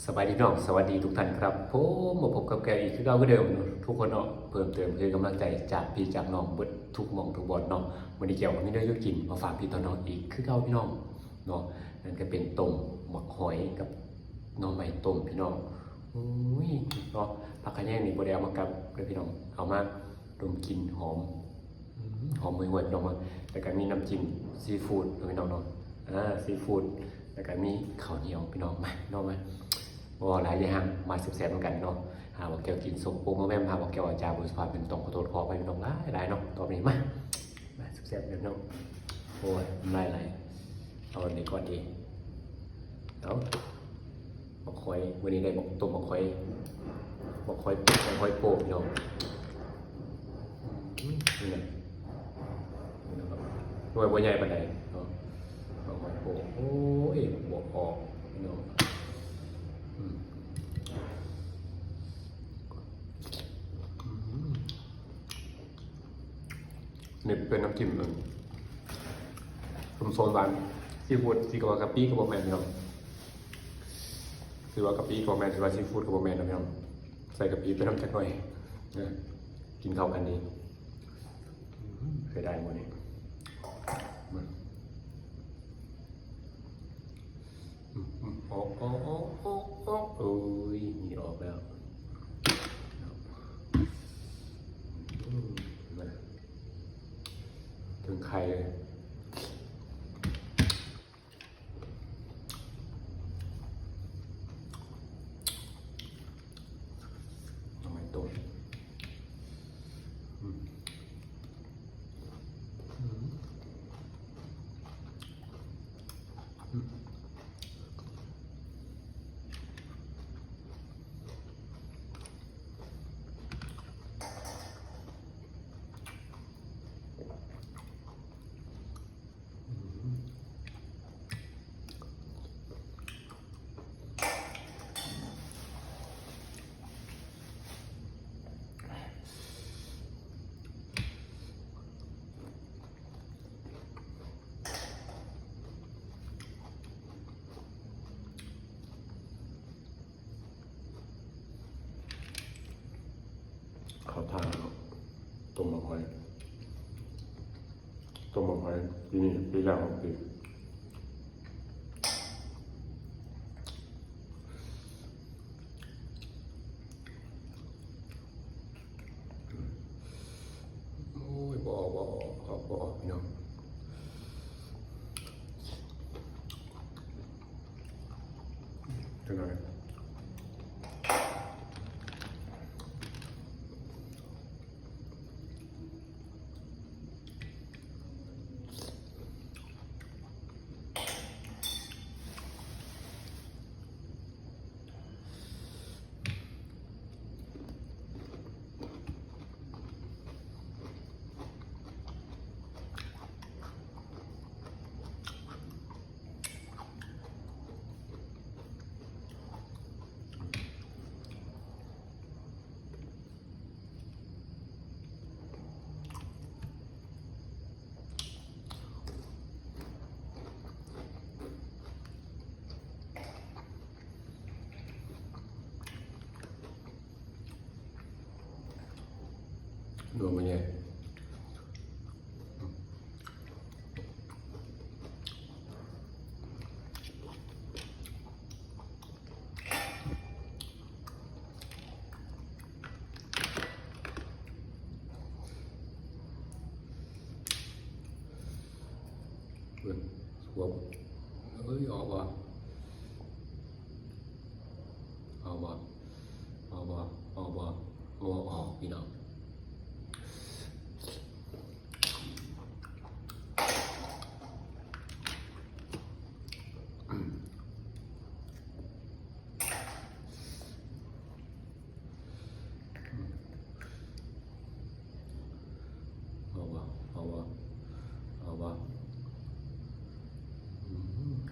ສະບາຍດີພີ່ນ້ອງ ສະຫວັດດີທຸກທ່ານຄັບຜົມ ມາພົບກັບແກ້ວອີກຄືເກົ່າຄືເດີມເນາະທຸກຄົນເນາະ. ເພີ່ມເຕີມຄືກຳລັງໃຈຈາກພີ່ຈາກນ້ອງເບິດທຸກໝ່ອງທຸກບ່ອນເນາະ. ມື້ນີ້ແກ້ວກໍມີແນວຢູ່ກິນມາຝາກພີ່ຕໍ່ນ້ອງອີກຄືເກົ່າພີ່ນ້ອງເນາະ. ນັ້ນກໍເປັນຕົ້ມໝາກຫອຍກັບໜໍ່ໄມ້ຕົ້ມພີ່ນ້ອງ. ໂອ້ຍເນາະ ຜັກຂະແຍງນີ້ບໍ່ໄດ້ເອົາມາກັບເດີພີ່ນ້ອງ ເອົາມາດົມກິ່ນຫອມ ອືມ ຫອມຫວຍໆ ພີ່ນ້ອງເນາະ. ແລ້ວກໍມີນ້ຳຈິ້ມຊີຟູດເນາະພີ່ນ້ອງເນາະ ອາ ຊີຟູດ ແລ້ວກໍມີເຂົ້າໜຽວພີ່ນ້ອງ. ມາພີ່ນ້ອງມາ ບໍ່ເວົ້າຫຼາຍຢ່າຫ່າງ ມາແຊບໆນຳກັນເນາະ. ຫາວ່າແກ້ວກິນສົກໂປກມາແວມ ຫາວ່າແກ້ວວາຈາບໍ່ສຸພາບ ຕ້ອງຂໍໂທດຂໍອະໄພພີ່ນ້ອງຫຼາຍໆເນາະ. ຕໍ່ໄປນີ້ມາ ມາແຊບໆເດີພີ່ນ້ອງ. ໂອ້ຍ ນ້ຳລາຍໄຫຼ ເອົາອັນນີ້ກ່ອນດີ ເອົາ ໝາກຫອຍ ມື້ນີ້ໄດ້ໝາກ ຕົ້ມໝາກຫອຍ ໝາກຫອຍ ໝາກຫອຍໂປະພີ່ນ້ອງ. ອືມ ນີ້ນະ ໜ່ວຍບໍ່ໃຫຍ່ປານໃດເນາະ ໝາກຫອຍໂປະ. ໂອ້ຍ ບວກອອກພີ່ນ້ອງ. ອືມ ອືມ ນີ້ເປັນນ້ຳຈິ້ມອັນສົ້ມໂຊນຫວານ ຊີຟູດ ຊິວ່າກະປິກໍບໍ່ແມ່ນພີ່ນ້ອງ ຊິວ່າກະປິກໍບໍ່ແມ່ນ ຊິວ່າຊີຟູດກໍບໍ່ແມ່ນນະພີ່ນ້ອງ. ໃສ່ກະປິໄປນຳຈັກໜ່ອຍ ກິນເຂົ້າກັນດີ. ອືມ ເສຍດາຍມື້ນີ້ ມາ ອືມ ອອກ ອອກ ອອກ ອອກ ອອກ ໂອ້ຍ ມີອອກແລ້ວ ອືມ ນະ ເຖິງໄຂ່ເລີຍ. ໜໍ່ໄມ້ຕົ້ມ ອືມ ອືມ ອືມ. ເຂົ້າທ່າເນາະ ຕົ້ມໝາກຫອຍ ຕົ້ມໝາກຫອຍ ປີນີ້ປີແລກຂອງປີ. ໂອ້ຍ ບໍ່ອອກ ບໍ່ອອກ ບໍ່ອອກ ພີ່ນ້ອງ ເປັນໄງ? ລວມໄປເລີຍ. ເບິ່ງ ເອີຍ ອອກບໍ່ ອອກບໍ່ ອອກບໍ່ ອອກບໍ່ ບໍ່ອອກ ພີ່ນ້ອງ. ເອົາວະ ເອົາວະ ເອົາວະ ອືມ.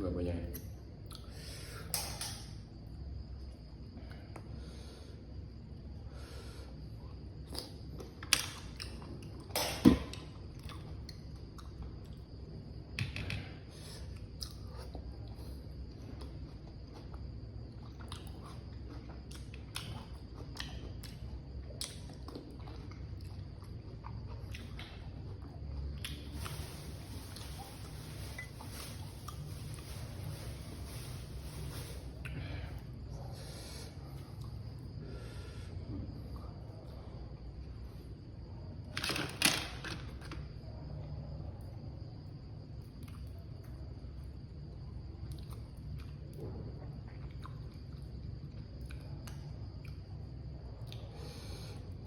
ໜ່ວຍບໍ່ໃຫຍ່.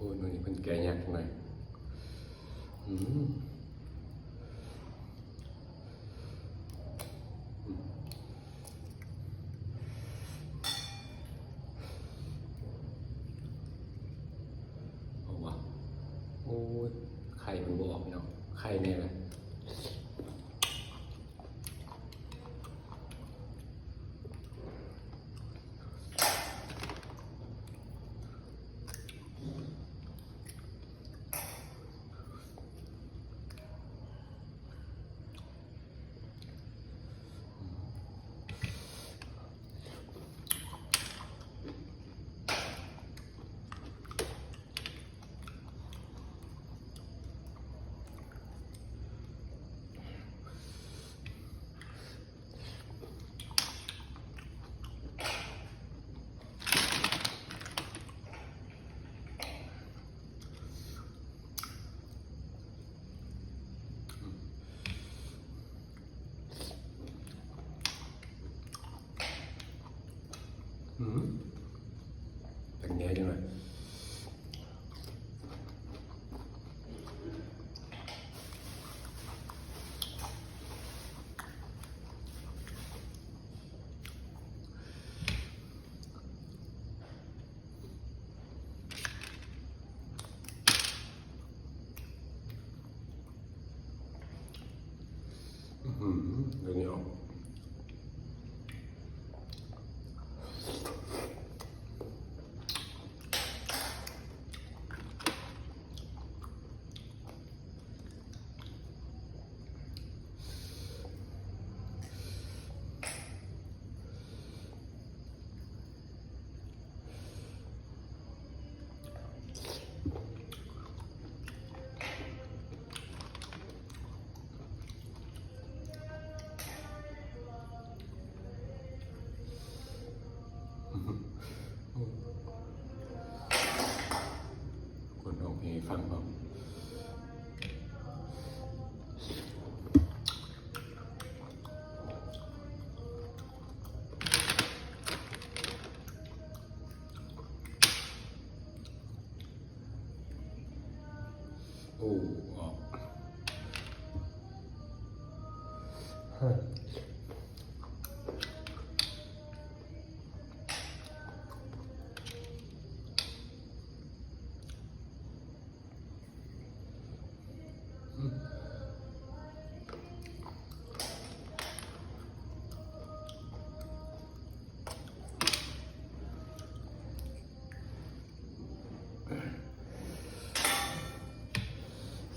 ໂອ້ຍ ໜ່ວຍນີ້ເພິ່ນແກະຍາກຈັ່ງໃດ. ອືມ ເອົາວະ ໂອ້ຍ ໄຂ່ມັນບໍ່ອອກພີ່ນ້ອງ ໄຂ່ແນ່ລະ. ອືມ ເປັນແນວຈັ່ງໃດ? ອືຫື ເບິ່ງນີ້ອອກ ຄົນຮ້ອງເພງໃຫ້ຟັງພ້ອມ. ໂອ້ ອອກ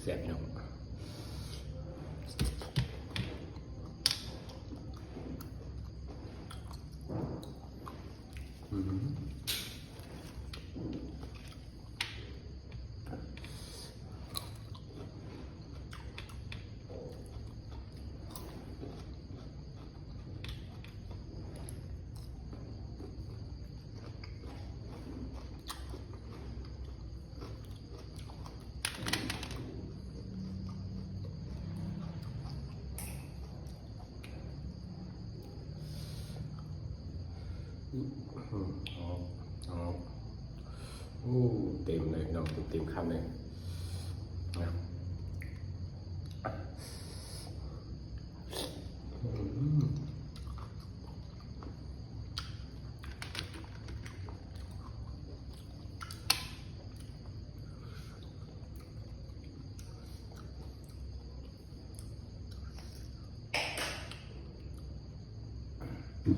ແຊບເນາະ ອືມ. ອືມ ອອກ ອອກ ໂອ້ ເຕັມເລີຍພີ່ນ້ອງ ເຕັມໆ ຄຳເລີຍນະ ອືມ. ອ ອືມ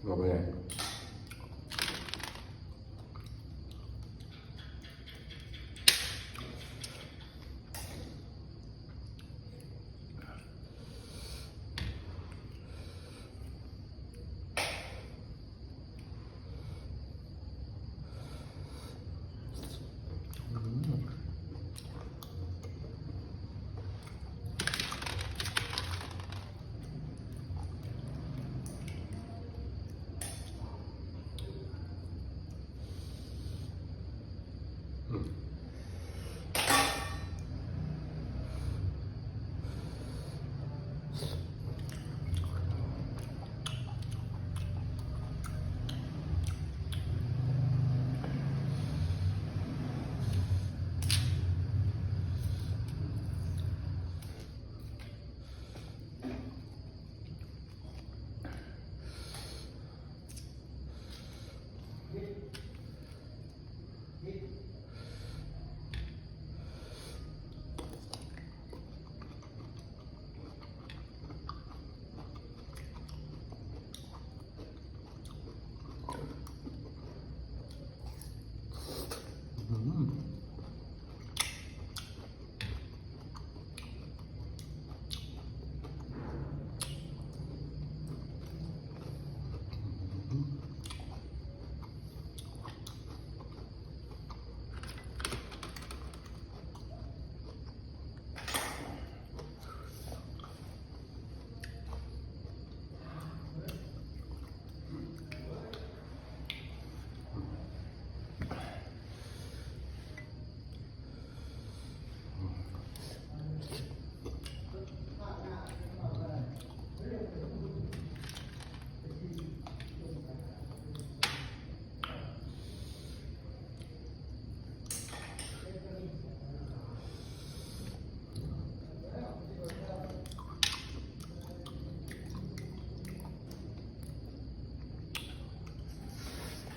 ບໍ່ເປັນຫຍັງ.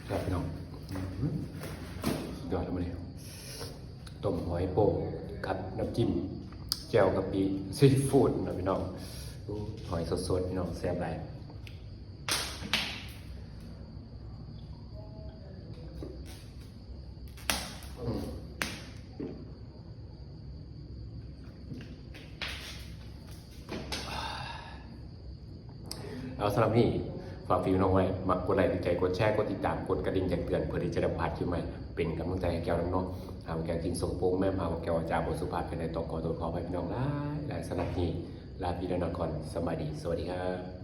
ແຊບພີ່ນ້ອງ ອືມ ສຸດຍອດເລີຍມື້ນີ້ ຕົ້ມຫອຍໂປ້ງກັບນ້ຳຈິ້ມແຈ່ວກະປິຊີຟູດເນາະພີ່ນ້ອງ. ໂອ້ ຫອຍສົດໆ ພີ່ນ້ອງ ແຊບຫຼາຍ. ເອົາ ສຳລັບນີ້ ຝາກພີ່ນ້ອງໄວ້ ມັກກົດໄລ້ ຖືກໃຈ ກົດແຊ ກົດຕິດຕາມ ກົດກະດິ່ງແຈ້ງເຕືອນ ເພື່ອທີ່ຈະໄດ້ບໍ່ພາດຄລິບໃໝ່ ເປັນກຳລັງໃຈໃຫ້ແກ້ວນຳເນາະ. ຫາກວ່າແກ້ວກິນສົ່ງໂປ້ງແມ່ນ ຫາກວ່າແກ້ວວາຈາບໍ່ສຸພາບຈັ່ງໃດ ຕ້ອງຂໍໂທດຂໍອະໄພພີ່ນ້ອງຫຼາຍໆ. ສຳລັບນີ້ ລາພີ່ລານ້ອງກ່ອນ ສະບາຍດີ ສະຫວັດດີຄັບ.